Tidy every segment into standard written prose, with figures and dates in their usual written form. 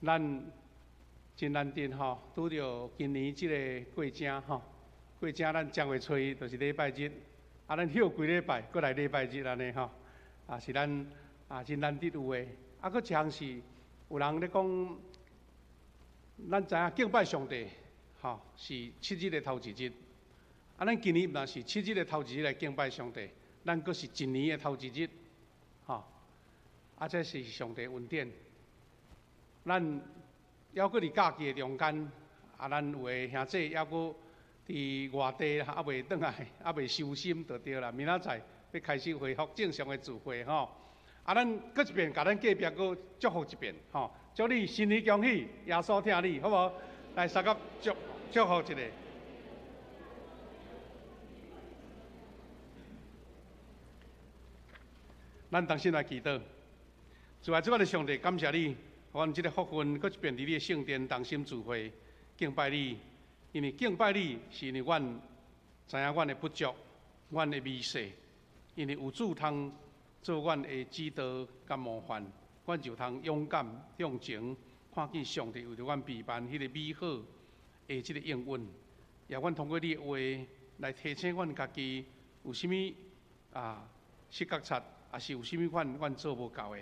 咱真難得吼，拄著今年這个過程吼，過程咱正月初一就是禮拜日，啊，咱歇幾禮拜，閣來禮拜日按呢吼，啊是咱啊真難得有的。啊，閣一項是有人咧講，咱知影敬拜上帝吼是七日的頭一日，啊，咱今年毋但是七日的頭一日來敬拜上帝，咱閣是一年的頭一日，吼，啊，這是上帝恩典。咱猶閣佇假期的中間，啊，咱有的兄弟猶閣佇外地，猶未轉來，猶未收心就對啦。明仔載欲開始恢復正常的聚會吼。啊，咱閣一遍，共咱隔壁閣祝福一遍吼，祝你新年恭喜，耶穌疼你，好無？來，相佮祝祝福一下。咱同心來祈禱，主啊，主我的上帝，感謝你，予阮這个福分，閣一遍佇你的聖殿同心聚會敬拜你。因為敬拜你，是因為阮知影阮的不足，阮的微細，因為有主通做阮的指導佮模範，阮就通勇敢向前，看見上帝為著阮備辦彼个美好的這个應允。也阮通過你的話來提醒阮家己有啥物啊失覺察，抑是有啥物款阮做無夠的，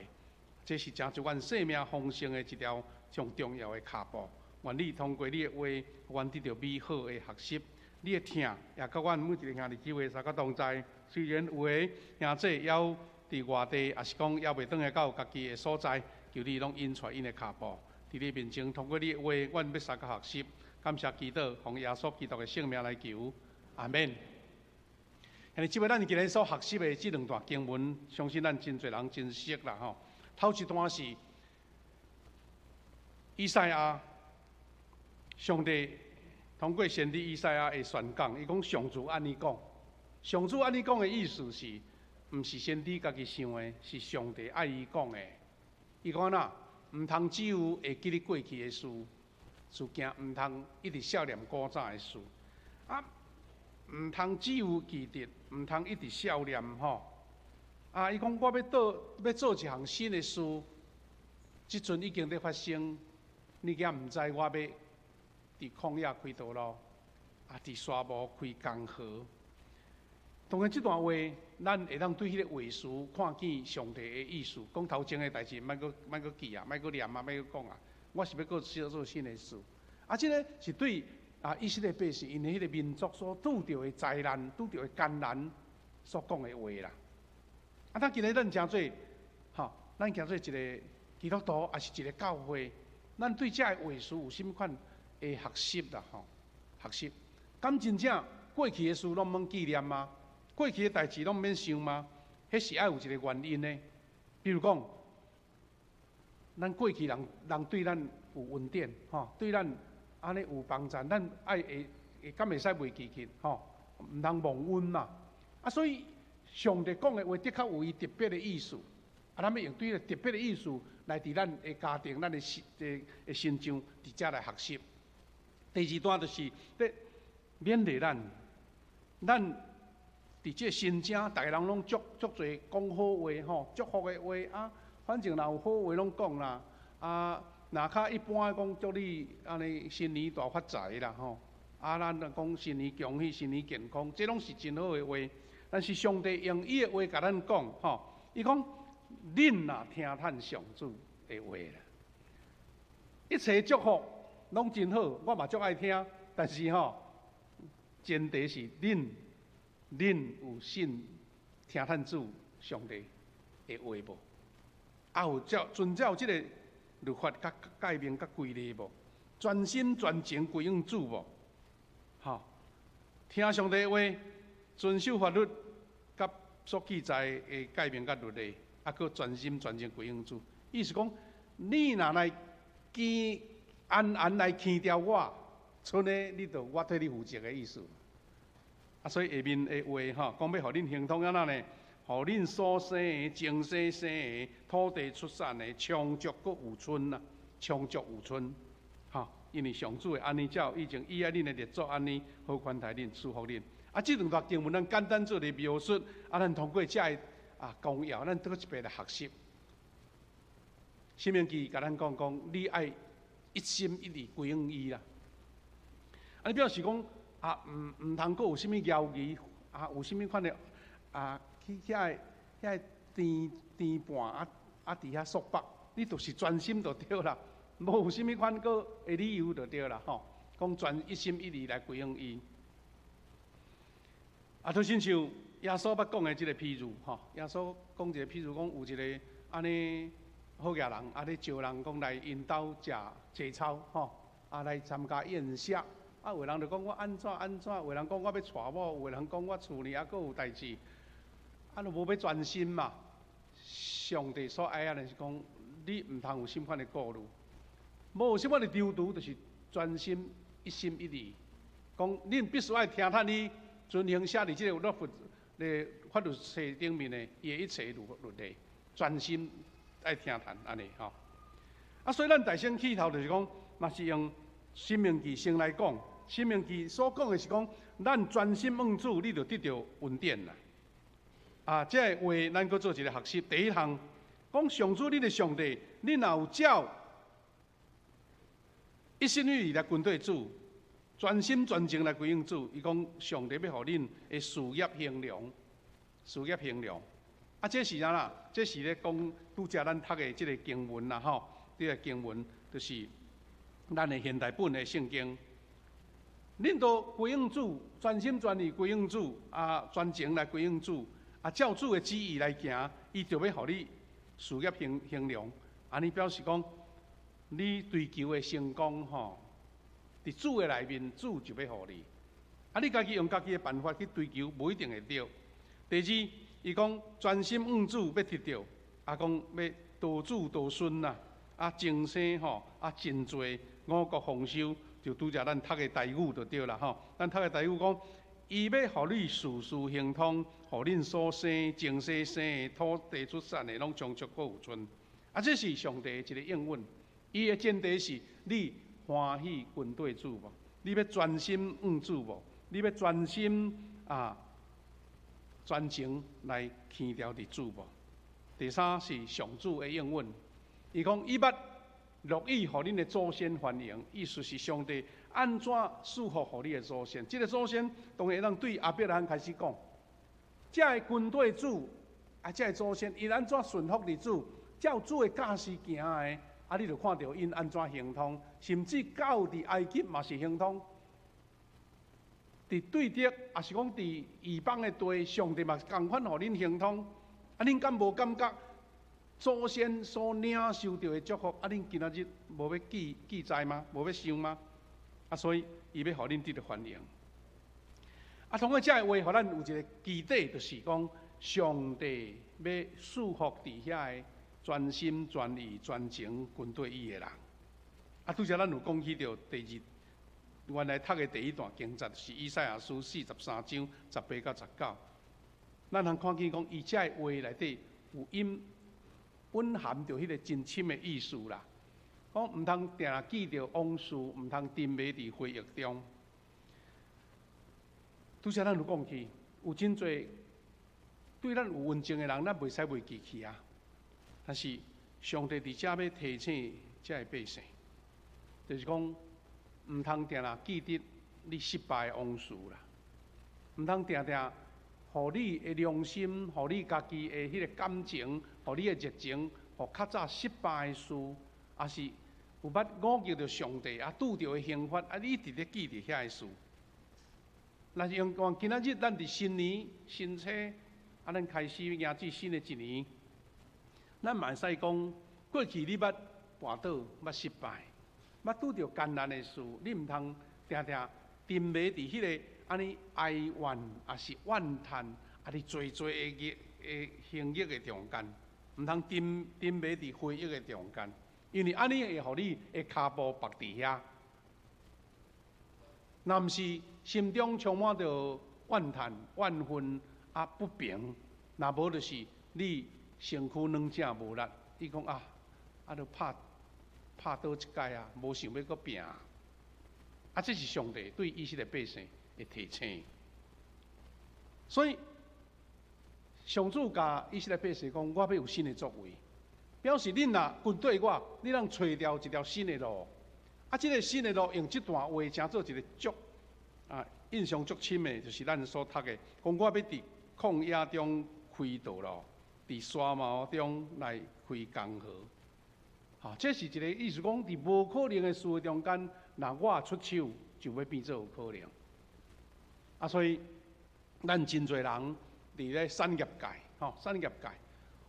這是成就阮生命豐盛的一條上重要的跤步。願你通過你的話，予阮得著美好的學習。你的疼也佮阮每一个兄弟姊妹相佮同在。雖然有的兄弟猶佇外地，抑是講猶未轉來到家己的所在，求你攏引帶𪜶的跤步。佇你面前，通過你的話，阮欲相佮學習。感謝基督，奉耶穌基督的聖名來求，阿們。兄弟姊妹，咱今日所學習的這兩段經文，相信咱真濟人真熟啦吼。頭一段是以賽亞，上帝通過先知以賽亞的宣講，伊講上主按呢講，上主按呢講的意思是，毋是先知家己想的，是上帝愛伊講的。伊講按怎，毋通只有會記得過去的事，事件毋通一直數念古早的事。啊，毋通只有記得，毋通一直數念吼。啊，伊講我欲做，欲做一項新的事，這陣已經佇發生，你敢毋知我欲佇曠野開道路，啊，佇沙漠開江河。當然，這段話，咱會當對彼个話詞看見上帝的意思。講頭前的代誌，莫閣莫閣記啊，莫閣念啊，莫閣講啊。我是欲閣做新的事。啊，這个是對啊以色列百姓𪜶的彼个民族所拄著的災難、拄著的艱難所講的話啦。啊，咱今日咱成做，吼，咱成做一个基督徒，抑是一个教會，咱對這个話詞有啥物款的學習啦？吼，學習，敢真正過去的事攏免紀念嗎？過去的代誌攏免想嗎？彼是愛有一个原因的。比如講，咱過去人人對咱有恩典，吼，對咱按呢有幫助，咱愛會會敢會使袂記去，吼，毋通忘恩嘛。啊，所以上帝講的話的確有伊特別的意思。啊，咱欲用對彼个特別的意思來佇咱的家庭、咱的身的的身上佇遮來學習。第二段就是咧勉勵咱，咱佇這個新正，逐个人攏足足濟講好話吼，祝福的話啊，反正若有好話攏講啦。啊，若較一般講祝你按呢新年大發財啦吼，啊，咱若講新年恭喜、新年健康，這攏是真好的話。但是上帝用伊的話共咱講吼，伊講恁若聽趁上主的話啦，一切祝福攏真好，我嘛足愛聽。但是吼，前提是恁恁有信聽趁主上帝的話無？啊，有照遵照這个律法佮誡命佮規例無？全心全情歸向主無？吼，聽上帝的話，遵守法律佮所記載的誡命佮律例，啊，閣全心全情歸向主。意思講，你若來堅安安來牽牢我，賰呢，你就我替你負責的意思。啊，所以下面的話吼，講欲予恁亨通按怎呢？予恁所生的、前世生的、土地出產的，充足閣有春啊，充足有春，吼，因為上主會按呢照以前伊愛恁的列祖按呢好款待恁、賜福恁。啊，這兩段經文咱簡單做一個描述，啊，咱通過這个啊綱要，咱閣一遍來學習。申命記共咱講講，你愛一心一意歸向伊啦。啊，你表示講啊，毋通閣有啥物猶豫啊，有啥物款的啊，去遐個甜甜伴啊啊，佇遐束縛，你就是專心就對啦，無有啥物款閣的理由就對啦吼。講專一心一意來歸向伊。啊，就親像耶穌捌講的這個譬喻吼，耶穌講一個譬喻，講有一個按呢好額人，啊咧招人講來𪜶兜食節操吼，啊來參加宴席。啊，有的人就講我按怎按怎，有的人講我欲娶某，有的人講我厝裡猶閣有代誌，啊，就無欲專心嘛。上帝所愛的就是講，你毋通有啥款的顧慮，無有啥款的躊躇，就是專心一心一意。講恁必須愛聽迵伊遵行寫佇這個律法的法律冊頂面的伊的一切律例，專心愛聽迵按呢吼。啊，所以咱大先起頭就是講，若是用申命記先來講，申命記所講的是講，咱專心向主，你就得著恩典啦。啊，這個話咱閣做一個學習。第一項，講上主恁的上帝，恁若有照一心一意來跟綴主，專心專情來歸向主，伊講上帝欲予恁的事業興隆，事業興隆。啊，這是啥啦？這是咧講拄才咱讀的這個經文啦，吼，這個經文就是咱的現代本的聖經。恁都歸向主，專心專意歸向主，啊，專情來歸向主，啊，照主的旨意來行，伊就欲予你事業興隆。按呢表示講，你追求的成功吼，佇主的內面，主就欲予你。啊，你家己用家己的辦法去追求，無一定會著。第二，伊講專心向主欲得著，啊，講欲多子多孫啦，啊，增生吼，啊，真濟五穀豐收，就拄才咱讀的台語就對啦吼。咱讀的台語講，伊欲予你事事興通，予恁所生、前世生的土地出產的，攏充足閣有賰。啊，這是上帝的一個應允。伊的前提是你歡喜跟綴主無？你欲專心向主無？你欲專心啊，專情來牽牢佇主無？第三是上主的應允，伊講伊捌樂意予恁的祖先繁榮，意思是上帝按怎賜福予你的祖先？這個祖先當然會當對亞伯拉罕開始講，這个跟綴主啊，這个祖先伊按怎順服佇主，照主的教示行的，啊，你就看著𪜶按怎亨通，甚至到佇埃及嘛是亨通。佇對敵，抑是講佇異邦的地，上帝嘛仝款予恁亨通。啊，恁敢無感覺祖先所領受著的祝福？啊，恁今仔日無欲記載嗎？無欲想嗎？啊，所以伊欲予恁得著繁榮。啊，通過這个話，予咱有一個基底，就是講上帝欲賜福佇遐個專心專意專情跟綴伊的人。啊，拄才咱有講起著第二。原來讀的第一段經節是以賽亞書43章18到19，咱通看見講，伊這个話內底有隱蘊含著彼個真深的意思啦。講毋通定定記著往事，毋通沉迷佇回憶中。拄才咱有講起，有真濟對咱有恩情的人，咱袂使袂記起啊。但是上帝佇遮欲提醒遮个百姓，就是講，毋通定定記得你失敗的往事啦，毋通定定予你的良心，予你家己的彼個感情，予你的熱情，予較早失敗的事，抑是有捌忤逆著上帝啊，拄著的刑罰啊，你一直咧記著遐个事。若是用講今仔日咱佇新年新春，啊，咱開始迎接新的一年，咱嘛會使講過去你捌跋倒，捌失敗。捌拄著艱難的事，你毋通定定沉迷佇彼个按呢哀怨，抑是怨嘆，啊，佇濟濟的逆的刑役的中間，毋通沉迷佇回憶的中間，因為按呢會予你的跤步縛佇遐。若毋是心中充滿著怨嘆、怨恨啊不平，若無就是你身軀軟正無力，你講啊，啊，著拍倒一擺啊，無想欲閣拼啊！這是上帝對以色列百姓的提醒。所以，上主共以色列百姓講：我欲有新的作為，表示恁若跟綴我，你通揣著一條新的路。啊，這个新的路用這段話成做一个足印象足深的，就是咱所讀的，講我欲佇曠野中開道路，佇沙漠中來開江河。吼，這是一个意思，講佇無可能的事的中間，若我出手，就欲變做有可能。啊，所以咱真濟人佇咧產業界，吼，產業界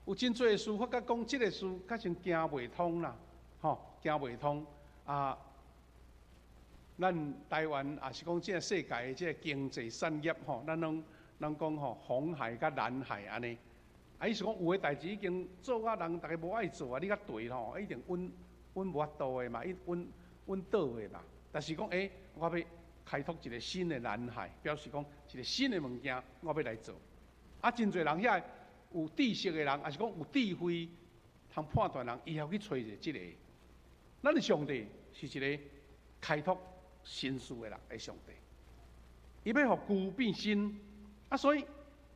有真濟事，發覺講這个事較像行袂通啦，吼，行袂通啊。咱台灣也是講這个世界的這个經濟產業，吼，咱攏攏講吼，紅海佮藍海按呢。啊，意思講有的代誌已經做啊，人逐家無愛做啊，你較對吼，一定穩穩無法度的嘛，伊穩穩倒的嘛。但是講，欸，我欲開拓一个新的藍海，表示講一个新的物件，我欲來做。啊，真濟人遐有知識的人，抑是講有智慧通判斷人，伊會去揣著這个。咱的上帝是一个開拓新事的人的上帝，伊欲予舊變新。啊，所以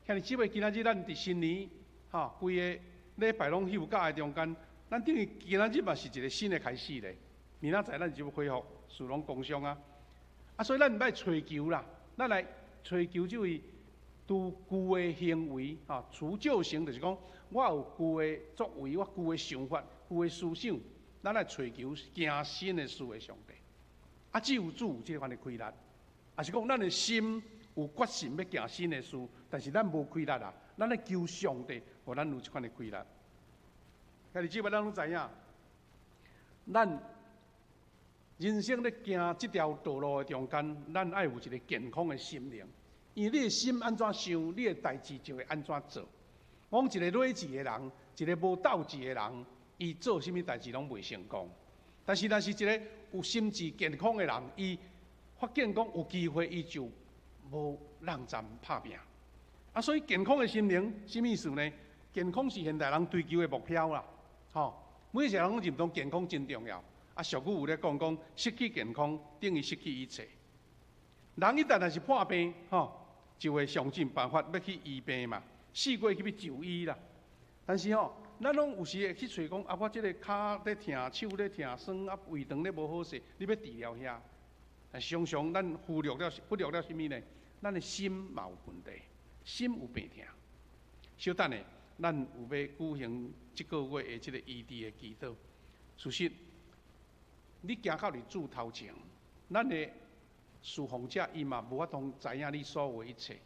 兄弟姊妹，今仔日咱佇新年，吼，規个禮拜攏休假的中間，咱等於今仔日嘛是一个新的開始咧。明仔載咱就欲恢復士農工商啊。啊，所以咱毋愛揣求啦，咱來揣求這位除舊的行為，吼，除舊行就是講，我有舊的作為，我舊的想法、舊的思想，咱來揣求行新的事的上帝。啊，只有主有這款的氣力，抑是講咱的心有決心欲行新的事，但是咱無氣力啊，咱來求上帝，予咱有這款的氣力。兄弟姊妹，咱攏知影，咱人生咧行這條道路的中間，咱愛有一个健康的心靈。因為你的心按怎想，你的代誌就會按怎做。我講一个累志的人，一个無鬥志的人，伊做啥物代誌攏袂成功。但是，若是一个有心智健康的人，伊發現講有機會，伊就無認真拍拚。啊，所以健康的心靈，啥物意思呢？健康是現代人追求的目標啦，吼，每一個人攏認同健康真重要。啊，俗語有咧講講，失去健康等於失去一切。人一旦若是破病，吼，就會想盡辦法欲去醫病嘛，四處去欲就醫啦。但是吼，咱攏有時會去揣講，啊，我這个跤咧疼，手咧疼，酸啊，胃腸咧無好勢，你欲治療遐。但常常咱忽略了啥物呢？咱的心嘛有問題，心有病疼。稍等下，咱有欲舉行這个月的這个醫治的祈禱。事實，你行到佇主頭前，咱的侍奉者伊嘛無法度知影你所有的一切，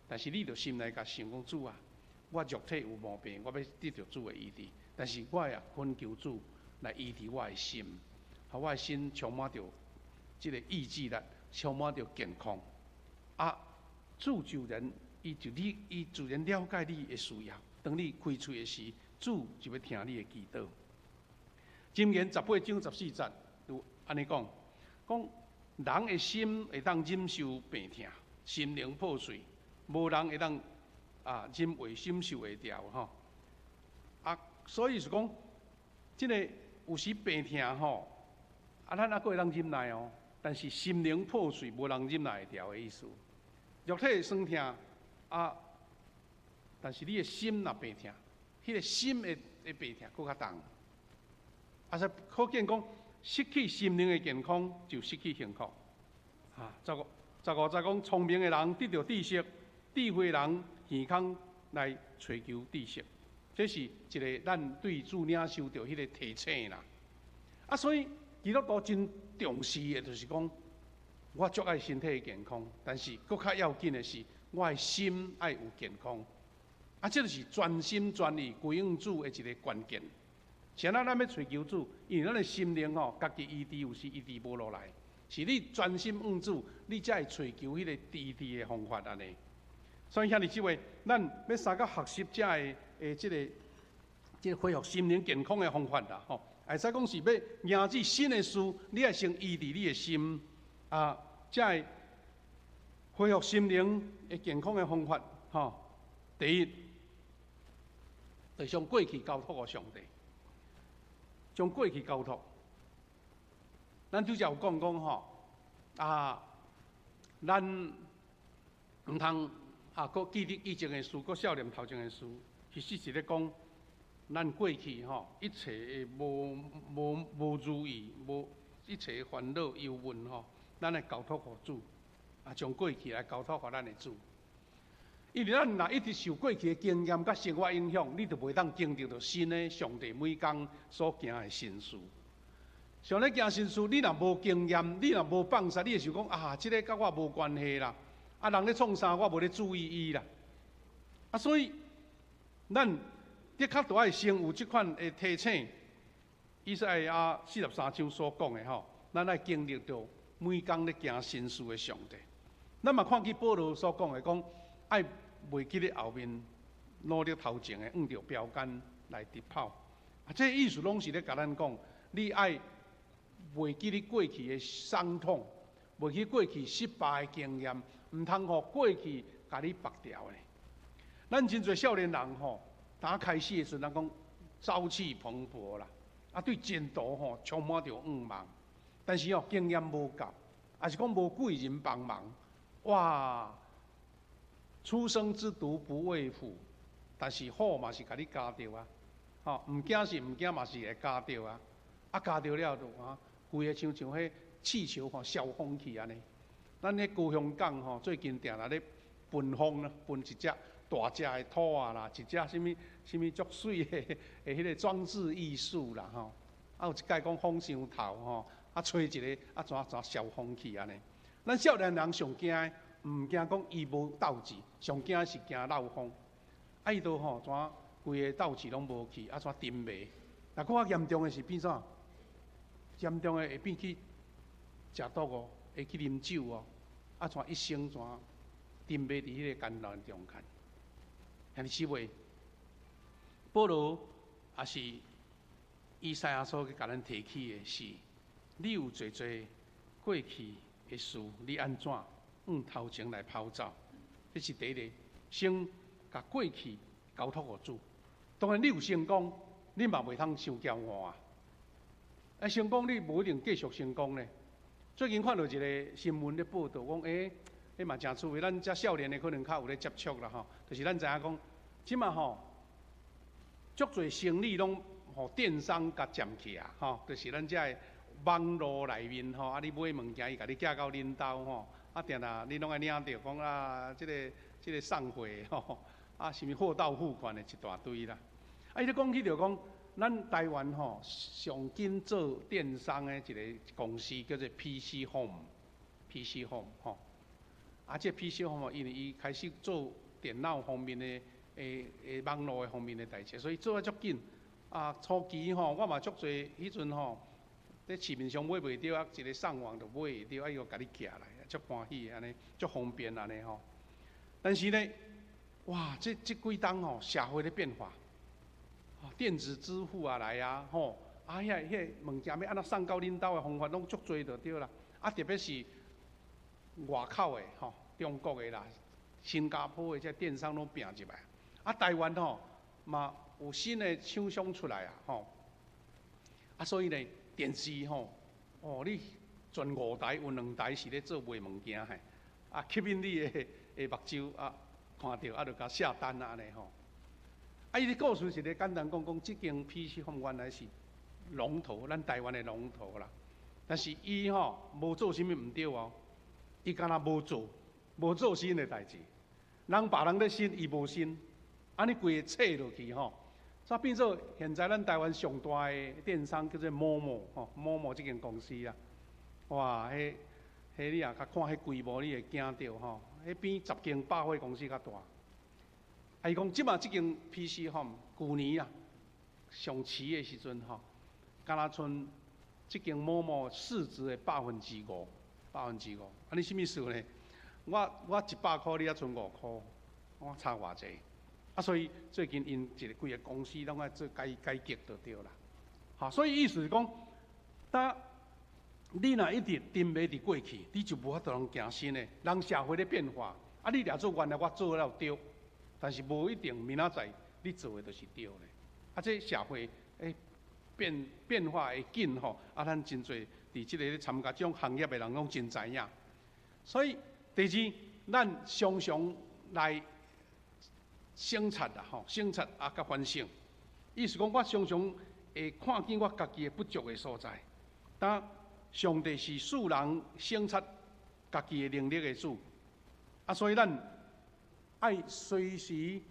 但是你著心內共想講，主啊，我肉體有毛病，我欲得著主的醫治，但是我也懇求主來醫治我的心，予我的心充滿著這个意志力，充滿著健康。啊，主就然，伊就你，伊自然了解你的需要。當你開喙的時，主就欲聽你的祈禱。箴言18章14節有按呢講，講人的心會當忍受病疼，心靈破碎，無人會當忍會忍受會牢吼。啊，所以是講，這个有時病疼吼，啊，咱猶閣會當忍耐哦。但是心靈破碎，無人忍耐會牢的意思。肉體酸疼啊，但是你的心若病疼，彼个心的病疼閣較重。啊，所以可見講，失去心靈的健康，就失去幸福。啊，15節講，聰明的人得著知識，智慧人耳孔來揣求知識。這是一个咱對主領受著彼个提醒啦。啊，所以基督徒真重視的，就是講，我足愛身體的健康，但是閣較要緊的是，我的心愛有健康。啊，這就是專心專意歸向主的一个關鍵。啥人咱欲揣求主，因為咱的心靈吼，家己醫治有時醫治無落來，是你專心向主，你才會揣求彼個醫治的方法按呢。所以兄弟姊妹，咱欲相佮學習這个的這个恢復心靈健康的方法啦，吼。會使講是欲迎接新的事，你愛先醫治你的心啊，才會恢復心靈的健康的方法，吼。第一，就將過去交託予上帝，將過去交託。咱拄才有講講吼，啊，咱毋通啊，閣記得以前的事，閣數念頭前的事，其實是咧講，咱過去吼一切的無如意，無一切煩惱憂悶吼，咱來交託予主，啊，將過去來交託予咱的主。因為咱若一直受過去的經驗佮生活影響，你就袂當經歷著新的上帝每工所行的新事。上帝行新事，你若無經驗，你若無放下，你會想講啊，這个佮我無關係啦。啊，人咧創啥，我無咧注意伊啦。啊，所以咱的確著愛先有這款的提醒。以賽亞43章所講的吼，咱愛經歷著每工咧行新事的上帝。咱嘛看見保羅所講的，講愛袂記咧後面，努力頭前的，向著標杆來直跑。啊，這个意思攏是咧共咱講，你愛袂記你過去的傷痛，袂記過去失敗的經驗，毋通予過去共你縛牢的。咱真濟少年人吼，當開始的時陣，人講朝氣蓬勃啦，啊對前途吼充滿著向望，但是哦經驗無夠，抑是講無貴人幫忙，哇！初生之犢不畏虎，但是虎嘛是共你咬著啊！吼，毋驚是毋驚，嘛是會咬著啊！啊，咬著了就啊，規个親像彼氣球吼消風去按呢。咱彼高雄港吼最近定定咧噴風啦，噴一隻大隻的兔仔啦，一隻啥物啥物足媠的的彼个裝置藝術啦吼。啊，有一擺講風箱頭吼，啊吹一个啊怎怎消風去按呢。咱少年人上驚的，毋驚講伊無鬥志，上驚是驚漏風。啊，伊都吼怎規个鬥志攏無去，啊怎沉迷。若閣較嚴重的是變啥？嚴重的會變去食毒哦，會去啉酒哦，啊怎一生怎沉迷佇彼个艱難中間。兄弟姊妹，保羅也是以賽亞所去共咱提起的是，你有濟濟過去的事，你按怎向頭前來跑走？這是第一个，先共過去交託予主。當然，你有成功，你嘛袂通傷驕傲啊！啊，成功你無一定繼續成功咧。最近看著一个新聞咧報導，講欸，彼嘛誠趣味，咱遮少年的可能較有咧接觸啦吼。就是咱知影講，這馬吼，足濟生意攏予電商共佔去啊，吼，就是咱遮的網路內面吼，啊，你買物件，伊共你寄到恁兜吼，啊，定定你攏愛領著講啊，這个送貨吼，啊，啥物貨到付款的一大堆啦。啊，伊咧講起著講，咱台灣吼上緊做電商的一个公司叫做 PC Home，PC Home 吼。啊，這 PC Home 因為伊開始做電腦方面的、欸網路的方面的代誌，所以做啊足緊。啊，初期吼，我嘛足濟，彼陣吼，佇市面上買袂著啊，一个上網就買會著，啊，伊就共你寄來，足歡喜按呢，足方便按呢吼。但是呢，哇，這幾冬吼，社會咧變化，電子支付啊來啊，吼，啊遐物件欲按怎送到恁兜的方法攏足濟就對啦。啊，特別是外口的吼，中國的啦、新加坡的這電商攏拚入來。啊，台灣吼嘛有新的廠商出來啊，吼。啊，所以呢，電視吼，哦，你全五台有兩台是咧做賣物件的，啊，吸引你的目睭啊，看著啊，就共下單啊按呢吼。啊，伊的故事是咧簡單講講，這間 PC Home 原來是龍頭，咱台灣的龍頭啦。但是伊吼無做啥物毋對哦，伊敢若無做，無做新的代誌。人別人咧新，伊無新，按呢規个切落去吼，煞變做現在咱台灣上大的電商叫做 momo 吼，momo 這間公司啊，哇，彼彼你若較看彼規模，你會驚著吼，彼比10間百貨公司較大。啊，伊講這馬這間 PC Home 舊年啊，上市的時陣吼，敢若賰這間 momo 市值的5%，百分之五。按呢啥物意思呢？我100箍，你猶賰5箍，我差偌濟？啊，所以最近𪜶一个規个公司攏愛做改改革就對啦。好，所以意思是講，當你若一直沉迷佇過去，你就無法度通行新的。人社會咧變化，啊，你掠做原來我做了對，但是無一定明仔載你做的就是對的。啊，這社會欸變化會緊吼，啊，咱真濟佇這个咧參加這種行業的人攏真知影。所以第二，咱常常來省察啦吼，省察啊，佮反省。意思講，我常常會看見我家己的不足的所在。當上帝是賜人省察家己的能力的主，啊，所以咱愛隨時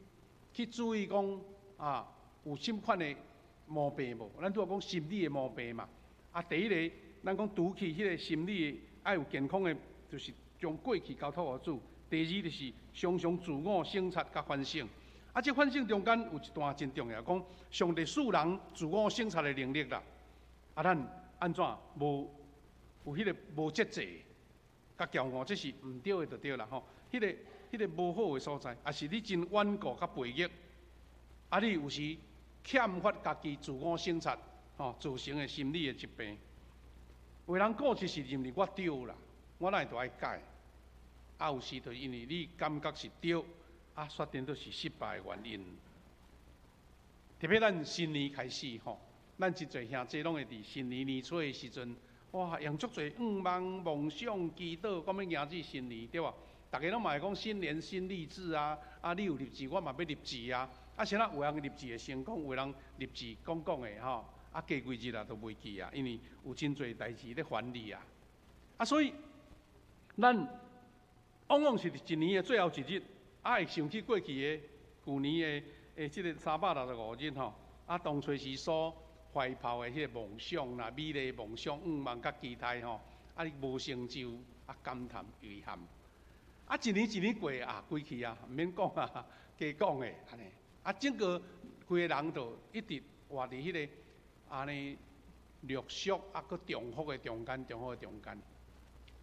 去注意講啊，有啥物款的毛病無？咱拄仔講心理的毛病嘛。啊，第一个，咱講除去彼個心理的愛有健康的，就是將過去交託予主。第二就是常常自我省察佮反省。啊，這反省中間有一段真重要，講上帝賜人自我省察的能力啦。啊，咱按怎無有彼個無節制、佮驕傲，這是毋對的就對啦吼。彼個無好的所在，抑是你真頑固佮背逆，啊，你有時欠乏家己自我省察，吼，造成的心理的疾病。有的人固執是認為我對啦，我哪會都愛改？啊，有時就因為你感覺是對，啊，決定都是失敗的原因。特別咱新年開始吼，咱真濟兄弟攏會佇新年年初的時陣，哇，用足濟願望、夢想、祈禱，講欲迎接新年，對無？逐家攏嘛會講新年新立志啊，啊，你有立志，我嘛欲立志啊。啊，啥人有人立志會成功，有人立志講講的吼，啊，過幾日啊，都袂記啊，因為有真濟代誌咧煩你啊。啊，所以咱往往是佇一年的最後一日，啊，會想起過去的舊年的這个365日吼，啊，當初時所懷抱的彼个夢想啦、美麗夢想、願望佮期待吼，啊，你無成就，啊，感嘆遺憾。啊，一年一年過啊，過去啊，毋免講啊，加講的按呢。啊，整個規个人就一直活佇彼个按呢陸續啊，閣重複的中間，重複的中間。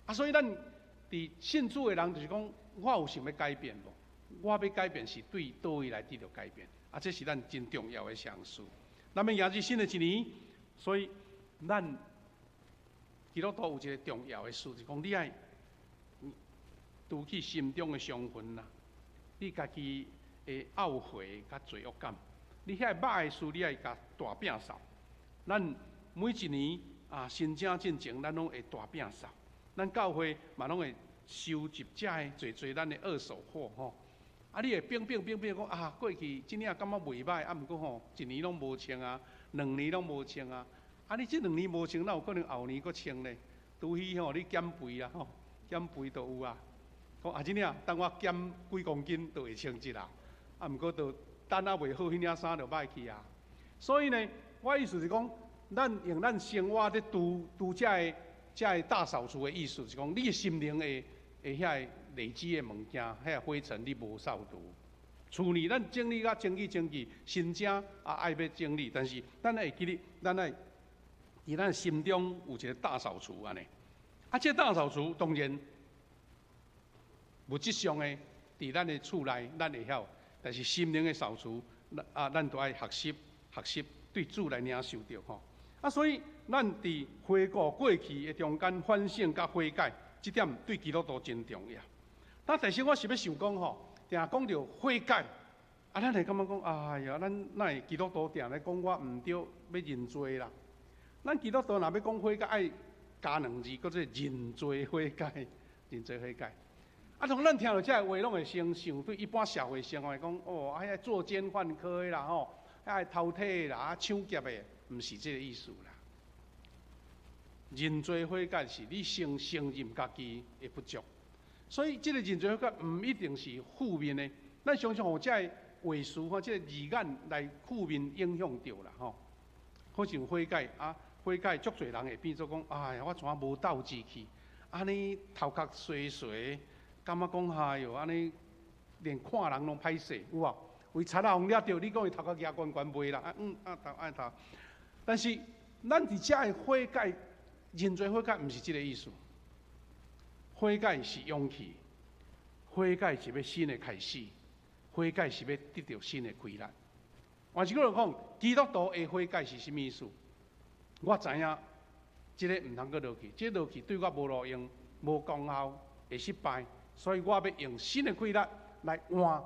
啊，所以咱佇信主的人就是講，我有想欲改變無？我欲改變是對佗位來得著改變？啊，這是咱真重要的常識。咱欲迎接新的一年，所以咱基督徒有一个重要的事，就是講你愛除去心中的傷痕啦，你家己的懊悔佮罪惡感，你遐歹的事，你愛共大摒掃。咱每一年啊，新正進前，咱攏會大摒掃。咱教會嘛攏會收集遮的濟濟咱的二手貨吼。啊，你會變變變變講啊，過去這領感覺袂䆀，啊，毋過吼，一年攏無穿啊，兩年攏無穿啊。啊，你這兩年無穿，哪有可能後年閣穿咧？除非吼你減肥啊吼，減肥就有啊。講啊，這領等我減幾公斤就會穿一啦。啊，毋過就等啊袂好，彼領衫就歹去啊。所以呢，我意思是講，咱用咱生活咧拄拄遮个大掃除的意思是講，你的心靈的遐個累積的物件，遐個灰塵你無掃除。厝內咱整理甲清氣清氣，新正啊愛欲整理，但是咱愛會記得，咱愛佇咱心中有一个大掃除按呢。啊，這個大掃除當然物質上的，佇咱的厝內咱會曉，但是心靈的掃除，啊，咱都愛學習學習對主來領受著吼。啊，所以咱佇回顧過去的中間反省佮悔改，這點對基督徒真重要。但但是我是欲想講吼，定講著悔改，啊，咱會感覺講，哎呀，咱哪會基督徒定咧講我毋對，欲認罪啦。咱基督徒若欲講悔改，愛加兩字，叫做認罪悔改，認罪悔改。啊，當咱聽著這个話，攏會先想對一般社會生活講，哦，啊，遐作姦犯科的啦吼，遐偷提的啦，啊，搶劫的，毋是這个意思啦。認罪悔改是你先承認家己的不足，所以這个認罪悔改毋一定是負面的。咱常常予這个話詞或這个字眼來負面影響著啦吼。好像悔改啊，悔改足濟人會變做講，哎呀，我怎無鬥志氣，按呢頭殼衰衰，感覺講哎喲，按呢連看人攏歹勢，有無？為賊仔予掠著，你講伊頭殼額懸懸袂啦？啊嗯啊頭愛頭。但是咱佇遮的悔改、認罪悔改，毋是這个意思。悔改是勇氣，悔改是欲新的開始，悔改是欲得著新的氣力。換一句話講，基督徒的悔改是啥物意思？我知影這个毋通閣落去，這个落去對我無路用、無功效，會失敗，所以我欲用新的氣力來換。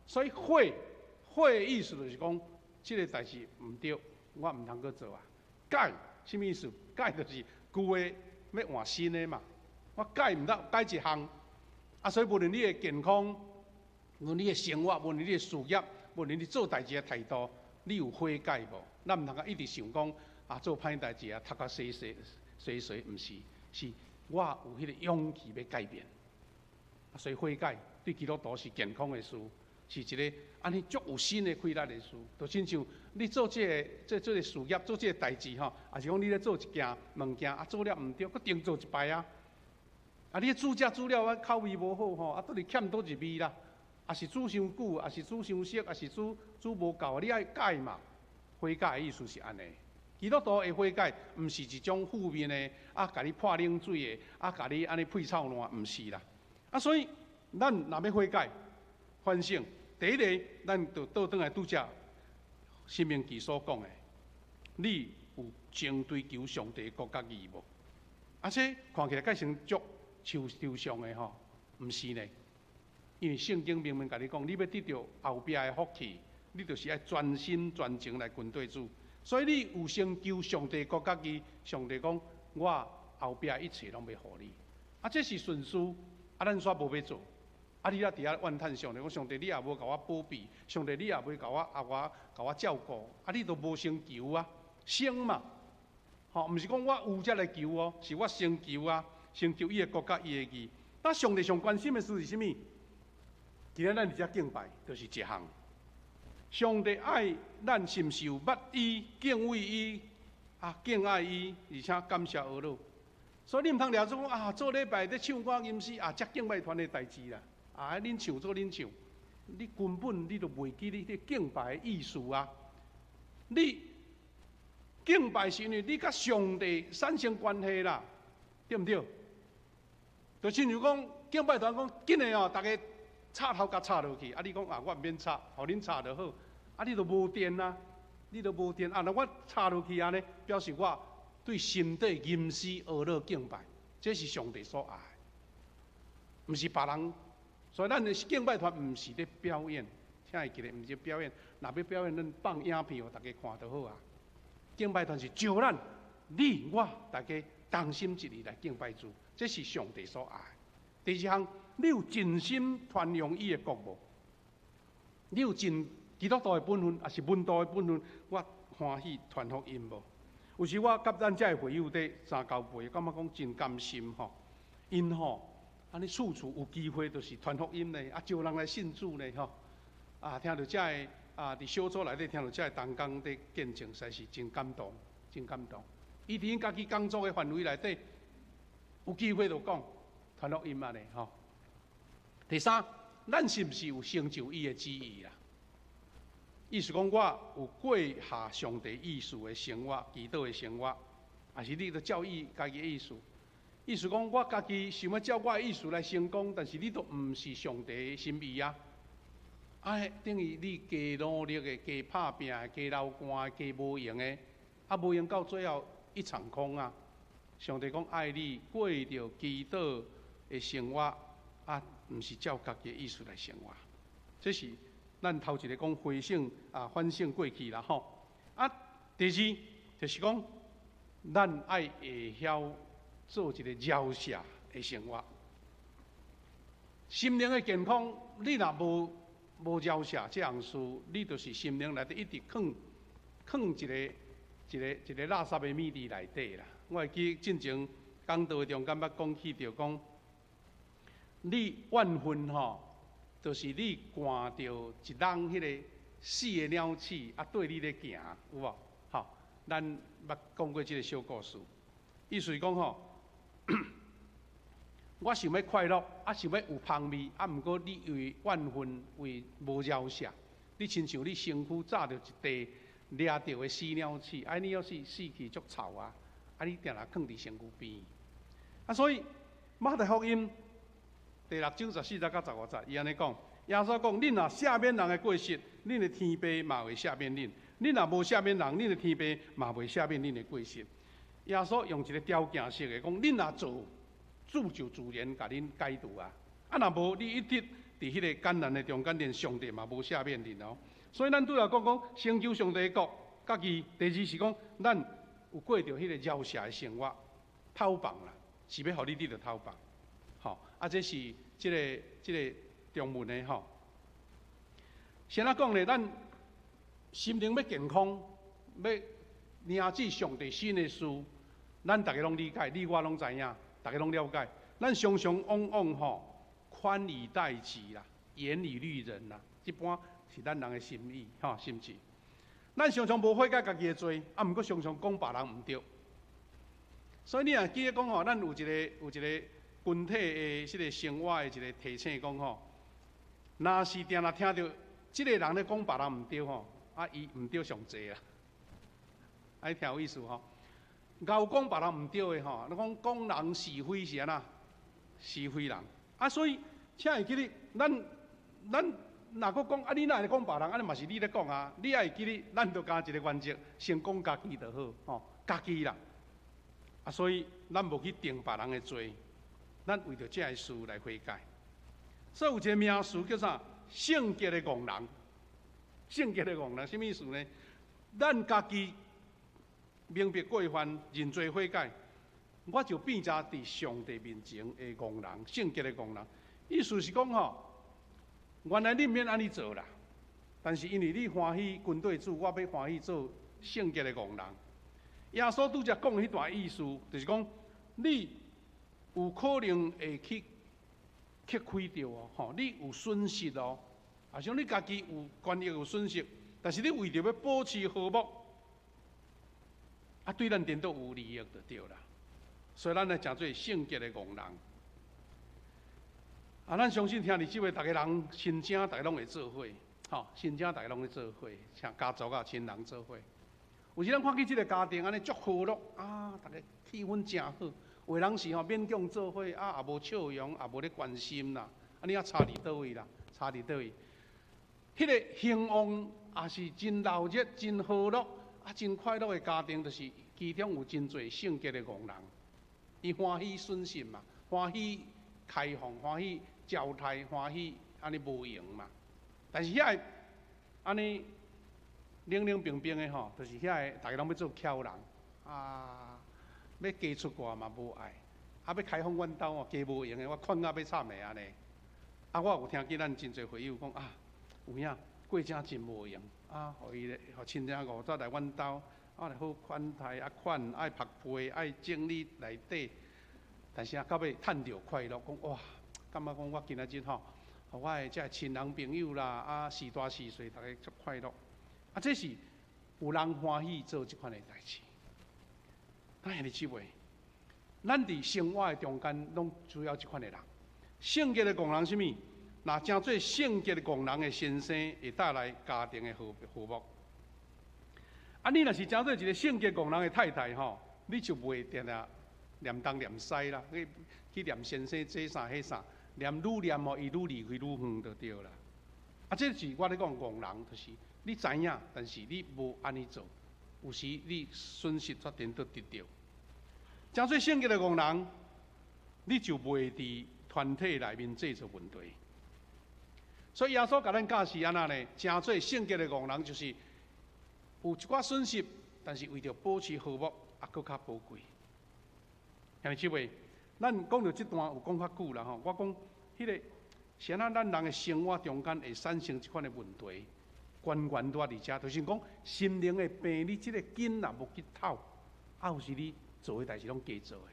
所以悔悔的意思就是講，這个代誌毋對，我毋通閣做啊。改啥物意思？改就是舊的欲換新的嘛。我改毋得，改一項。啊，所以無論你的健康，無論你的生活，無論你的事業，無論你做代誌的態度，你有悔改無？咱毋通閣一直想講，啊做歹代誌啊，讀較細細細細，毋是，是我有彼個勇氣欲改變。所以悔改對基督徒是健康的事，是一个按呢足有新的氣力的事。就親像你做這个這這个事業，做這个代誌吼，抑是講你咧做一件物件，啊做了毋對，閣重做一擺啊。啊，你煮食煮了啊口味無好吼，啊，倒是欠佗一味啦，抑是煮傷久，抑是煮傷熟，抑是煮煮無夠，你愛改嘛。悔改的意思是按呢。基督徒的悔改，毋是一種負面的，啊，共你潑冷水的，啊，共你按呢屁臭爛，毋是啦。啊，所以咱若欲悔改、反省，第一个，咱就倒轉來拄才申命記所講的，你有真追求上帝國佮義無？啊，這看起來蓋成足抽抽象的吼，毋是呢？因為聖經明明共你講，你欲得著後壁的福氣，你就是愛全心全情來跟綴主。所以你有先求上帝國佮義，上帝講我後壁一切攏欲予你。啊，這是順序，啊，咱煞無欲做。啊，你猶佇遐怨嘆上帝，講上帝你也無共我保庇，上帝你也袂共我啊我共我照顧，啊，你都無先求啊，先嘛，吼，毋是講我有才來求哦，是我先求啊，先求伊的國佮伊的義。那上帝上關心的事是啥物？今仔咱佇遮敬拜，就是一項。上帝愛咱是毋是有捌伊、敬畏伊、啊敬愛伊，而且感謝阿樂。所以你毋通掠做講啊，做禮拜咧唱歌吟詩啊，這敬拜團的代誌啦。啊，恁唱做恁唱，你根本你都袂記你咧敬拜的意思啊！你敬拜是因為你佮上帝產生關係啦，對毋對？就親像講敬拜團講，緊的哦，逐家插頭共插落去，啊，你講啊，我毋免插，予恁插就好。啊，你都無電啊，你都無電啊！若我插落去按呢，表示我對心底吟詩阿樂敬拜，這是上帝所愛，毋是別人。所以咱的敬拜團毋是咧表演，請會記得毋是表演。若欲表演，咱放影片予大家看就好啊。敬拜團是招咱，你我大家同心一意來敬拜主，這是上帝所愛。第二項，你有盡心傳揚伊的國無？你有盡基督徒的本分，抑是門徒的本分？我歡喜傳福音無？有時我佮咱遮的會友佇三交會，感覺講真甘心吼，𪜶吼。按呢處處有機會，就是傳福音呢，啊，招人來信主呢，吼！啊，聽著遮个啊，佇小組內底聽著遮个同工佇見證，實在是真感動，真感動。伊佇𪜶家己工作的範圍內底，有機會就講傳福音按呢，吼。第三，咱是毋是有成就伊的旨意啦？意思講，我有過下上帝意思的生活，祈禱的生活，抑是你著照伊家己的意思？意思講，我家己想欲照我的意思來成功，但是你都毋是上帝的心意啊！啊，等於你加努力的、加拍拚的、加流汗的、加無閒的，啊，無閒到最後一場空啊！上帝講愛你過著祈禱的生活，啊，毋是照家己的意思來生活。這是咱頭一个講回省啊，反省過去啦吼。啊，第二就是講，咱愛會曉做一个饒赦的生活。心靈的健康，你若無無饒赦這項事，你就是心靈內底一直囥囥一個一个一个垃圾的物佇內底啦。我會記進前講道中間捌講起著講，你怨恨吼，就是你趕著一籠彼个死的鳥鼠啊，綴你咧行，有無？吼，咱捌講過這个小故事，意思是講吼，我想欲快樂，啊，想欲有芳味，啊，毋過你因為怨恨，為無饒赦，你親像你身軀紮著一塊掠著的死鳥鼠，啊，鳥鼠死去足臭啊，啊，你定定囥佇身軀邊。啊，所以馬太福音第六章十四節到十五節，伊按呢講，耶穌講：恁若赦免人的過失，恁的天父嘛會赦免恁；恁若無赦免人，恁的天父嘛袂赦免恁的過失。耶穌用一个條件式的講，恁若做，主就自然共恁解除啊！啊，若無你一直佇彼个艱難的中間，連上帝嘛無赦免恁哦。所以咱拄仔講講，先求上帝的國，佮義，第二是講，咱有過著彼个饒赦的生活，透放啦，是欲予你得著透放。吼，啊，這是這个這个中文的吼。先來講咧，咱心靈欲健康，欲領旨上帝新的事，咱逐家攏理解，你我攏知影，逐家攏了解。咱常常往往吼寬以待己啦，嚴以律人啦，這般是咱人的心意，吼，是毋是？咱常常無悔改家己的罪，啊，毋過常常講別人毋對。所以你若記得講吼，咱有一個群體的這個生活的一個提醒講吼，若是定定聽著這个人咧講別人毋對吼，啊，伊毋對上濟啦。啊，你聽有意思吼？𠢕講別人毋對的吼，你講講人是非是按怎？是非人。啊，所以請會記得，咱若閣講啊，你哪會講別人？按呢嘛是你咧講啊。你愛記得，咱就共一個原則，先講家己就好，吼，家己啦。啊，所以咱無去定別人的罪，咱為著這个事來悔改。所以有一個名詞叫啥？聖潔的戇人。聖潔的戇人，啥物意思呢？咱家己明白過犯，認罪悔改，我就變成佇上帝面前的戇人，聖潔的戇人。意思是講吼，原來你毋免按呢做啦，但是因為你歡喜跟綴主，我欲歡喜做聖潔的戇人。耶穌拄才講彼段意思，就是講你有可能會去吃虧著哦，吼，你有損失哦，啊像你家己有權益有損失，但是你為著欲保持和睦，啊，對咱顛倒有利益就對啦。所以咱來誠做聖潔的戇人。啊，咱相信聽佇這位逐家人親情，逐家攏會做伙，吼，親情逐家攏會做伙，像家族啊、親人做伙。有時咱看見這个家庭按呢足和樂，啊，逐家氣氛誠好。有的人是吼勉強做伙，啊，也無笑容，也無咧關心啦。啊，你啊差佇佗位啦？差佇佗位？彼个興旺也是真鬧熱、真和樂、啊，真快樂的家庭，就是其中有真濟聖潔的戇人。伊歡喜損失嘛，歡喜開放，歡喜招待，歡喜按呢無閒嘛。但是遐个按呢冷冷冰冰的吼，就是遐個逐家攏欲做巧人啊，欲加出蓋嘛無愛，啊欲開放阮兜哦，加無閒的，我困甲欲慘的按呢。啊，我有聽見咱真濟會友講啊，有影過正真無閒啊，予伊咧，予親戚五仔來阮兜，啊來好款待啊款，愛曝被，愛整理內底，但是啊，到尾趁著快樂，講哇，感覺講我今仔日吼，予我的這親人朋友啦，啊，序大序細，逐家足快樂。啊，這是有人歡喜做這款的代誌。咱兄弟姊妹，咱佇生活的中間，攏需要這款的人。聖潔的戇人啥物？若成做聖潔的戇人的先生，會帶來家庭的和和睦。啊，你若是成做一個聖潔戇人的太太吼，你就袂定定念東念西啦，去念先生這啥彼啥，念愈念吼，伊愈離開愈遠就對啦。啊，這是我咧講戇人，就是你知影，但是你無按呢做，有時你損失才顛倒得著。成做聖潔的戇人，你就袂佇團體內面製造問題。所以耶穌共咱教示按怎呢？成做聖潔的戇人，就是有一寡損失，但是為著保持和睦，啊，閣較寶貴。兄弟姊妹，咱講著這段有講較久啦吼。我講彼个是按怎咱人的生活中間會產生這款的問題，根源佇遮，就是講心靈的病，你這个根若無去透，啊，有時你做的代誌攏假做的。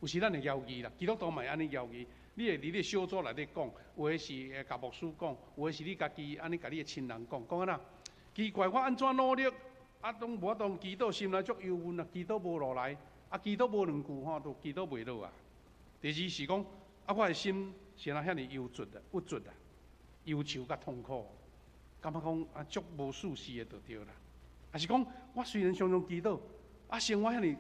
有時咱會猶豫啦，基督徒嘛會按呢猶豫。你會佇你小組內底講，有的是會共牧師講，有的是你家己按呢共你的親人講，講按怎？奇怪，我按怎努力，啊，攏無法度祈禱，心內足憂悶啊，祈禱無落來，啊，祈禱無兩句吼，就祈禱袂落啊。第二是講，啊，我的心是按怎遐爾憂鬱啊、鬱卒啊、憂愁佮痛苦，感覺講啊足無舒適的就對啦。抑是講，我雖然常常祈禱，啊，生活遐爾憂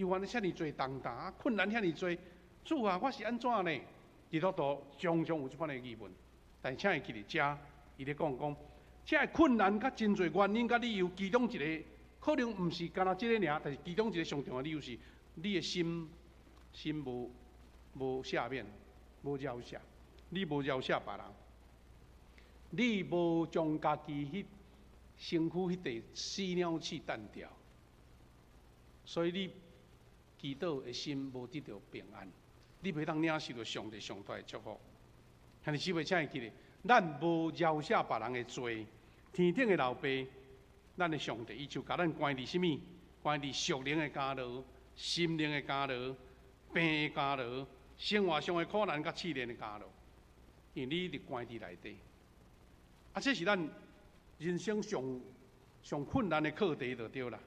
煩，遐爾濟重擔，啊，困難遐爾濟，主啊，我是按怎呢？基督徒常常有這款的疑問，但是請會記佇遮，伊咧講講，這个困難佮真濟原因佮理由，其中一个可能毋是干焦這个爾，但是其中一个上重要的理由是，你的心心無赦免，無饒赦，你無饒赦別人，你無將家己彼身軀彼塊死鳥刺擲掉，所以你祈禱的心無得著平安，你袂當領受著上帝上大的祝福。兄弟姊妹，請會記得，咱無饒赦別人的罪，天頂的老爸，咱的上帝，伊就共咱關佇啥物？關佇屬靈的監牢、心靈的監牢、病的監牢、生活上的苦難佮試煉的監牢，因為你一直關佇內底。啊，這是咱人生上上困難的課題就對啦。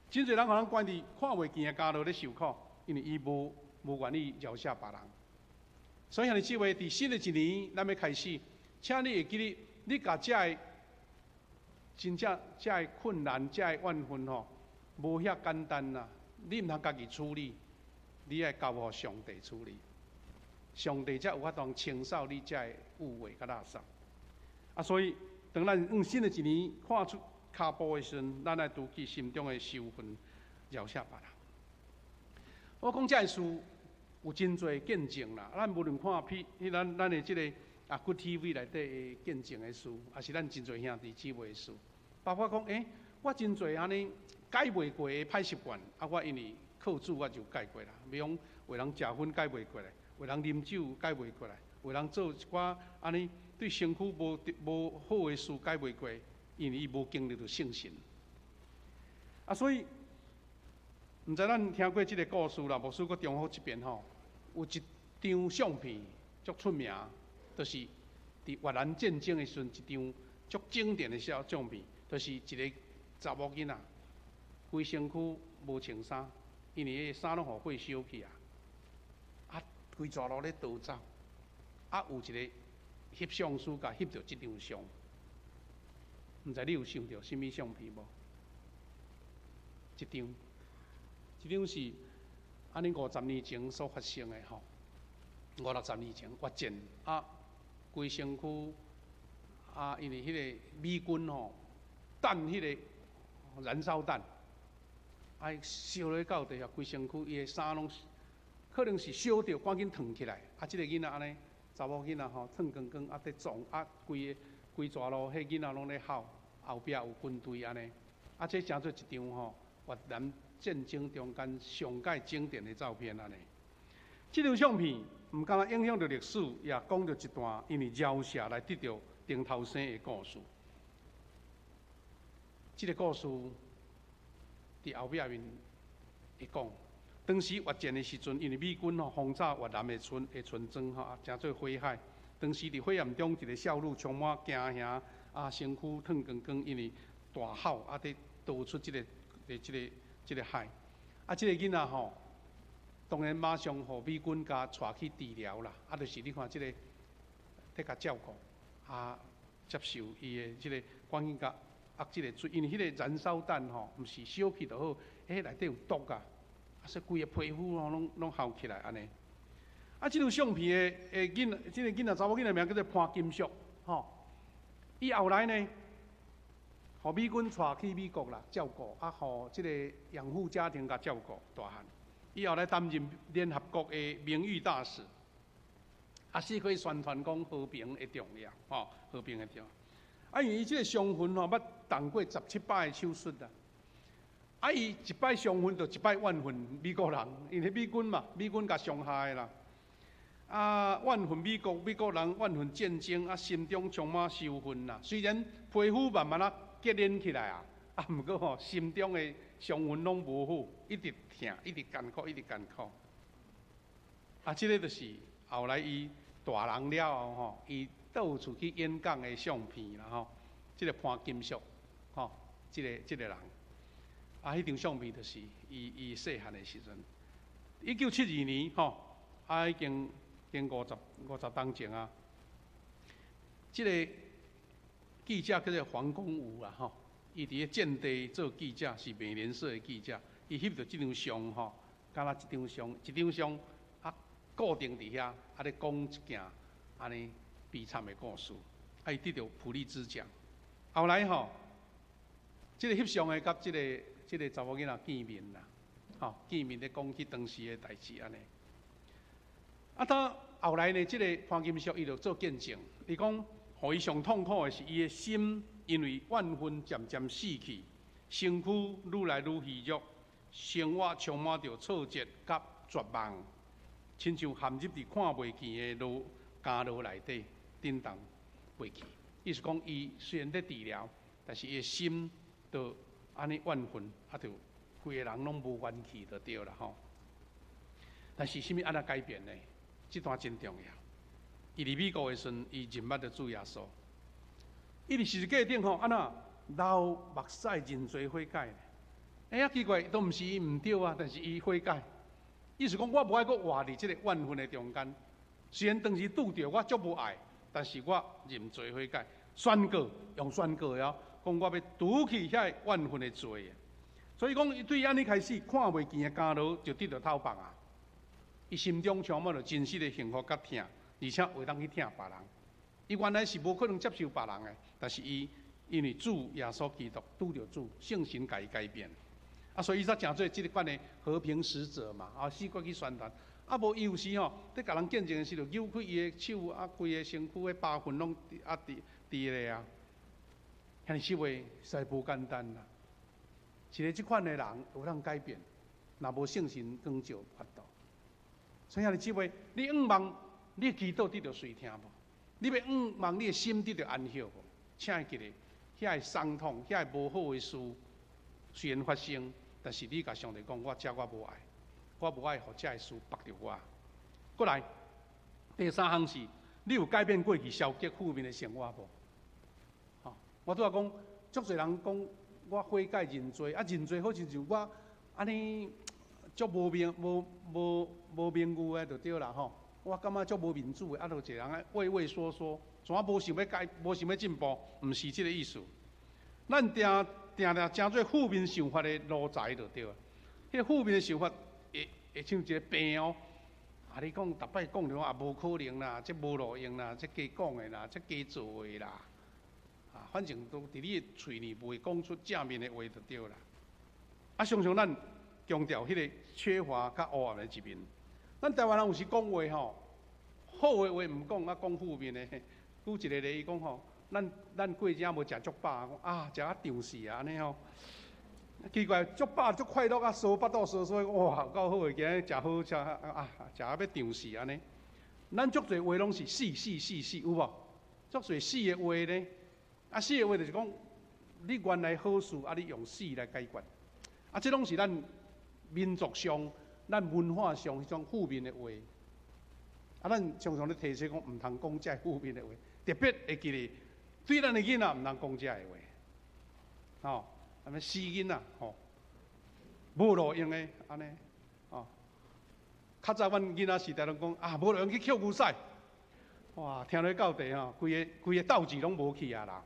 真濟人予人關佇看袂見的監牢咧受苦，因為伊無願意饒赦別人。所以兄弟姊妹，佇新的一年，咱欲開始，請你會記得，你共這个真正這个困難、這個怨恨吼，無遐簡單啦。你毋通家己處理，你愛交予上帝處理。上帝才有法度清掃你這个污穢佮垃圾。啊，所以當咱用新的一年跨出跤步的時陣，咱愛除去心中的仇恨，饒赦別人。我講這个事有真濟見證啦，咱無論看彼，咱的這个啊，Good TV 內底的見證的事，抑是咱真濟兄弟姊妹的事，包括講，我真濟按呢改袂過的歹習慣，啊，我因為靠主我就改過啦。比如講，有人食薰改袂過來，有人啉酒改袂過來，有人做一寡按呢對身軀無好的事改袂過，因為伊無經歷著聖神。啊，所以毋知咱聽過這个故事啦，牧師閣重複一遍吼。有一張相片足出名，就是佇越南戰爭的時陣，一張足經典的相片，就是一个查某囡仔，規身軀無穿衫，因為彼个衫攏予火燒去啊，啊，規逝路咧逃走，啊，有一个翕相師共翕著這張相，毋知你有想著啥物相片無？這張，這張是按呢50年前所發生的吼，五六十年前越戰啊，規身軀啊，因為彼个美軍吼彈彼个燃燒彈，啊，燒咧到地下，規身軀伊的衫攏可能是燒著，趕緊褪起來。啊，這个囡仔按呢，查某囡仔吼，褪光光啊，佇撞啊，規个規逝路，彼囡仔攏咧哭，後壁有軍隊按呢，啊，這成做一張吼越南戰爭中間上蓋經典的照片按呢。這張相片毋敢若影響著歷史，也講著一段因為饒赦來得著重頭生的故事。這个故事佇後壁面會講，當時越戰的時陣，因為美軍吼轟炸越南的村的村莊吼，啊，成做火海。當時佇火焰中，一个少女充滿驚嚇，啊，身軀褪光光，因為大吼啊，佇逃出這个海。啊，這个囡仔吼，當然馬上予美軍共帶去治療啦。啊，就是你看這个，佇共照顧，啊，接受伊的這个趕緊共壓這个水，因為彼个燃燒彈吼，毋是燒去就好，彼內底有毒啊，啊，所以規个皮膚吼攏攏鱟起來按呢。啊，這張相片的囡仔，這个囡仔查某囡仔名叫做潘金淑，吼。伊後來呢，予美軍帶去美國啦，照顧，啊，予這個養父家庭共照顧大漢。伊後來擔任聯合國的名譽大使，啊，四處宣傳講和平的重要，吼，和平的重要。啊，因為伊這个傷痕吼，捌動過17擺的手術啦。啊，伊一擺傷痕就一擺怨恨美國人，因為美軍嘛，美軍共傷害的啦。啊，怨恨美國，美國人怨恨戰爭，啊，心中充滿仇恨啦。雖然皮膚慢慢仔結連起來啊，啊，毋過吼，心中的傷痕攏無好，一直疼，一直艱苦，一直艱苦。啊，這个就是後來伊大人了後吼，伊到處去演講的相片啦吼。這个潘金淑，吼，這个人，啊，彼張相片就是伊細漢的時陣，1972年吼，啊，已經經50冬前啊。這个記者叫做黃公武啦吼，伊佇咧戰地做記者，是美聯社的記者，伊翕著這張相吼，敢若這張相，一張相啊，固定佇遐，啊咧講一件按呢悲慘的故事，啊，伊得著普利茲獎。後來吼，這个翕相的佮這个查某囡仔見面啦，吼，見面咧講起當時的代誌按呢。啊，到後來呢，這个潘金淑伊就做見證，伊講，予伊上痛苦的是伊的心，因為怨恨漸漸死去，身軀愈來愈虛弱，生活充滿著挫折佮絕望，親像陷入佇看袂見的牢監牢內底，震動袂去。意思講，伊雖然咧治療，但是伊的心都按呢怨恨，啊，就規个人攏無元氣就對啦吼。但是啥物按怎改變呢？這段真重要。伊佇美國的時陣，伊認捌著主耶穌。伊佇十字架頂吼，按怎流目屎認罪悔改。哎呀，奇怪，都毋是伊毋對啊，但是伊悔改。意思講，我無愛閣活佇這個怨恨的中間。雖然當時拄著我足無愛，但是我認罪悔改，宣告用宣告的哦，講我欲除去遐個怨恨的罪。所以講，伊對按呢開始看袂見的監牢就得著透放啊！伊心中充滿著真實的幸福佮疼，而且會當去疼別人。伊原來是無可能接受別人的，但是伊因為主耶穌基督拄著主聖神共伊改變，啊，所以伊才成做這个款的和平使者嘛，啊，四處去宣傳。啊，無伊有時吼，佇共人見證的時陣，扭開伊的手啊，規个身軀的疤痕攏啊佇佇咧啊。兄弟姊妹，實在無簡單啦。一個這款的人有通改變，若無聖神光照，無法度。所以兄弟姊妹，你向望你的祈禱得著垂聽無？你欲向望你的心得著安息無？請會記得，遐个傷痛、遐个無好的事雖然發生，但是你共上帝講，我這我無愛，我無愛予這个事縛著我。過來，第三項是，你有改變過去消極負面的生活無？吼，我拄仔講，足濟人講我悔改認罪，啊認罪好親像我按呢足無名無無無名譽的就對啦吼。我感覺足無面子的，啊，就一個人愛畏畏縮縮，怎啊無想欲改，無想欲進步，毋是這个意思。咱定定定成做負面想法的奴才就對啊。彼个負面的想法會會像一個病哦。啊，你講逐擺講著也無可能啦，這無路用啦，這假講的啦，這假做的啦。啊，反正都佇你的喙裡袂講出正面的話就對啦。啊，常常咱強調彼个缺乏佮黑暗的一面。咱台灣人有時講話吼，好的話毋講，啊講負面的。舉一个例，伊講吼，咱咱過遮無食足飽，講啊食啊脹死啊按呢吼。奇怪，足飽足快樂啊，趖腹肚趖趖，哇，有夠好的，今日食好食啊，食啊欲脹死按呢。咱足濟話攏是死死死死，有無？足濟死的話呢？啊，死的話就是講，你原來好事，啊，你用死來解決。啊，這攏是咱民族上、咱文化上彼種負面的話。啊，咱常常咧提醒講，毋通講這負面的話，特別會記得對咱的囡仔毋通講這个話。吼，啥物死囡仔吼，無路用的按呢，吼。較早阮囡仔時代攏講啊，無路用去抾牛屎。哇，聽咧到底吼，規个規个鬥志攏無去啊啦。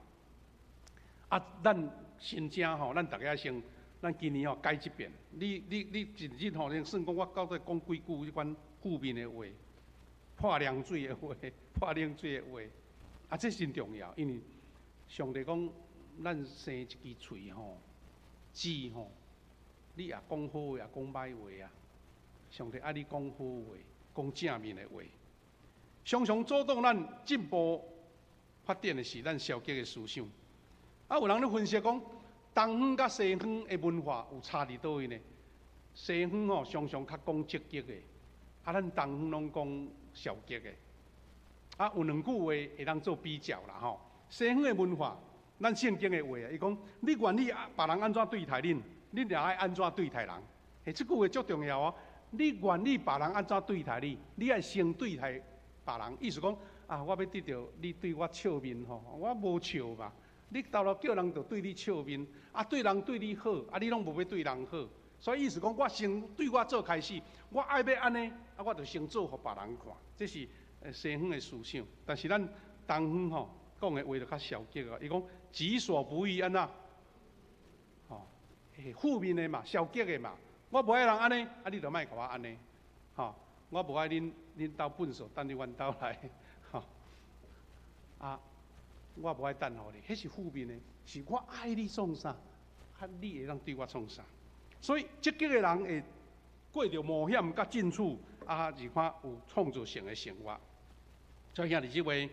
啊，咱新正吼，咱逐家先，咱今年吼改這遍。你你你一日吼，你算講我到底講幾句這款負面的話，潑涼水的話，潑冷水的話，啊，這真重要，因為上帝講，咱生一支喙吼，舌吼，你也講好話，也講歹話啊。上帝愛你講好話，講正面的話。常常阻擋咱進步發展的是咱消極的思想。啊，有人咧分析講，東方佮西方的文化有差佇佗位呢？西方吼常常較講積極的，啊，咱東方攏講消極的。啊，有兩句話會當做比較啦吼。西方的文化，咱聖經的話啊，伊講你願意別人按怎對待恁，恁也愛按怎對待人。欸，這句話足重要哦。你願意別人按怎對待你，你愛先對待別人。意思講啊，我欲得著你對我笑面吼，我無笑嘛。你沓沓叫人就對你笑面，啊，對人對你好，啊，你攏無欲對人好。所以意思講，我先對我做開始，我愛欲按呢，啊，我就先做予別人看。這是西方的思想，但是咱東方吼講的話就較消極啊。伊講己所不欲，按怎？吼，負面的嘛，消極的嘛。我無愛人按呢，啊，你就莫共我按呢，吼。我無愛恁恁兜糞埽擲佇阮兜來，吼。啊，我無愛等予你，彼是負面的，是我愛你創啥，啊，你會當對我創啥？所以積極的人會過著冒險佮進取，啊，而且有創造性的生活。所以兄弟姊妹，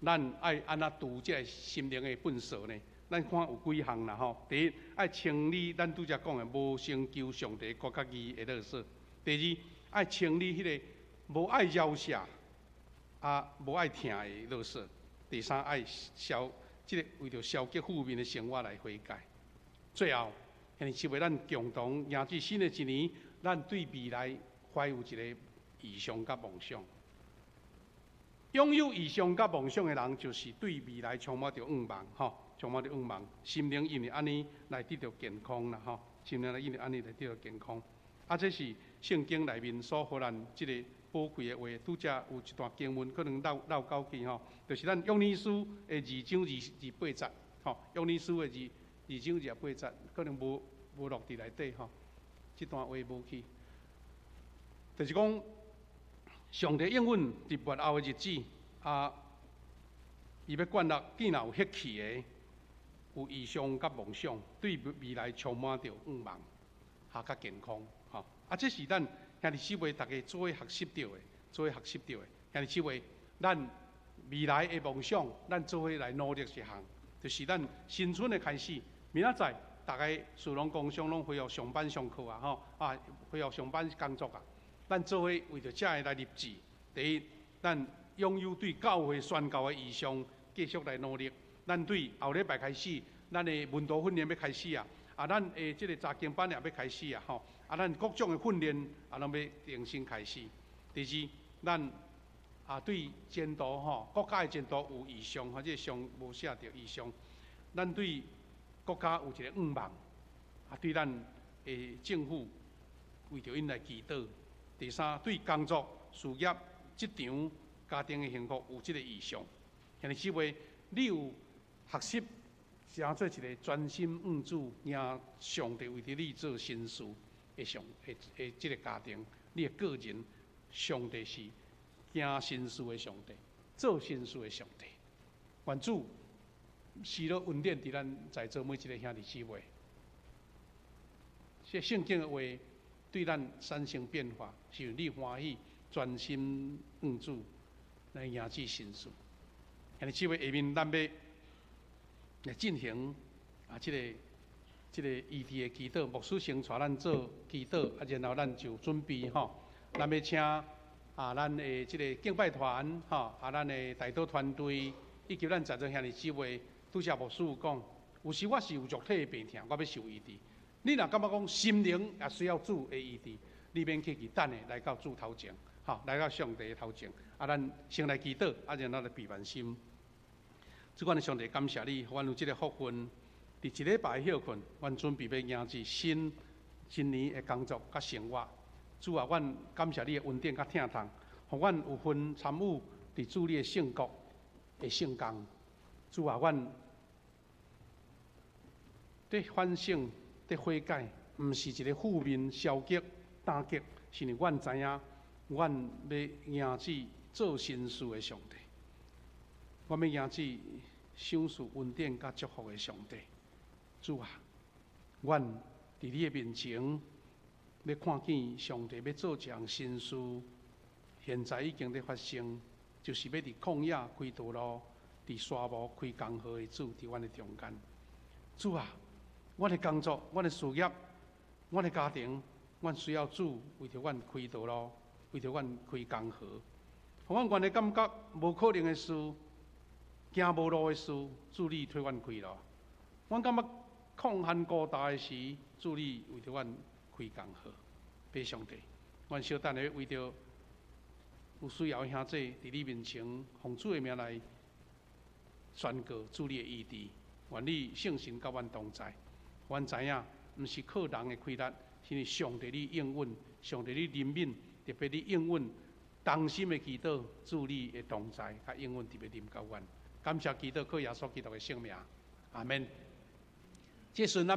咱愛按怎除這个心靈的糞埽呢？咱看有幾項啦吼。第一，愛清理咱拄才講的無成就上帝國佮義的垃圾。第二，愛清理彼个無愛饒赦啊，無愛疼的垃圾。第三，愛消這个為著消極負面的生活來悔改。最後，兄弟姊妹，咱共同迎接新的一年，咱對未來懷有一个異象佮夢想。擁有異象佮夢想的人，就是對未來充滿著願望，吼，充滿著願望，心靈因為按呢來得著健康啦，吼，心靈因為按呢來得著健康。啊，這是聖經內面所予咱這个寶貴的話，拄才有一段經文可能漏漏講去吼，就是咱約尼書的二章二二八節，吼，約尼書的二章二十八節，可能無無錄佇內底吼，這段話無去，就是講上帝應允佇末後的日子，啊，伊欲建立見若有血氣的，有異象佮夢想，對未來充滿著願望，哈較健康，吼。啊，這是咱兄弟姊妹逐家做伙學習著的，做伙學習著的。兄弟姊妹，咱未來的夢想，咱做伙來努力一項，就是咱新春的開始。明仔載，逐家士農工商攏恢復上班上課啊，吼啊，恢復上班工作啊。咱做伙為著這个來立志。第一，咱擁有對教會宣教的異象，繼續來努力。咱對後禮拜開始，咱的門徒訓練欲開始啊，啊，咱的這个查經班也欲開始啊，吼。啊，咱各種的訓練也攏欲重新開始。第二，咱啊對前途吼，國家的前途有異象，或者上無寫著異象。咱對國家有一個願望，啊，對咱的政府為著𪜶來祈禱。第三，對工作、事業、職場、家庭的幸福有這个異象。兄弟姊妹，你有學習成做一个專心向主、迎上帝為著你做新事的上的的這个家庭，你的個人，上帝是行新事的上帝，做新事的上帝。願主賜予恩典佇咱在座每一个兄弟姊妹。這聖經的話對咱產生變化，是因為你歡喜專心向主來迎接新事。兄弟姊妹，下面咱欲來進行啊，這個醫治的祈禱，牧師先帶咱做祈禱，啊，然後咱就準備吼，咱欲請啊，咱的這个敬拜團吼，啊，咱的代禱團隊，以及咱在座兄弟姊妹，拄才牧師有講，有時我是有肉體的病痛，我欲受醫治。你若感覺講心靈也需要主的醫治，你免客氣，等下來到主頭前，吼，來到上帝的頭前，啊，咱先來祈禱，啊，然後來閉目心。主阮的上帝，感謝你，予阮有這个福分，佇一禮拜歇睏，阮準備欲迎接新一年的工作佮生活。主啊，阮感謝你的恩典佮疼痛，予阮有份參與佇主你的聖國的聖工。主啊，阮佇反省、佇悔改，毋是一个負面、消極、打擊，是因為阮知影，阮欲迎接做新事的上帝，阮欲迎接賞賜恩典佮祝福的上帝。主啊，阮佇你的面前，欲看見上帝欲做一項新事，現在已經佇發生，就是欲佇曠野開道路，佇沙漠開江河的主，佇阮的中間。主啊，阮的工作、阮的事業、阮的家庭，阮需要主為著阮開道路，為著阮開江河。予阮原來感覺無可能的事，行無路的事，主你替阮開路。阮感覺曠旱孤單的時，主你為著阮開江河。父上帝，阮小等下為著有需要的兄弟，佇你面前奉主的名來宣告主你的醫治，願你聖神佮阮同在，阮知影，毋是靠人的氣力，是因為上帝你應允，上帝你憐憫，特別你應允同心的祈禱，主你的同在，佮應允特別臨到阮。感謝祈禱，靠耶穌基督的聖名，阿門。這時陣咱。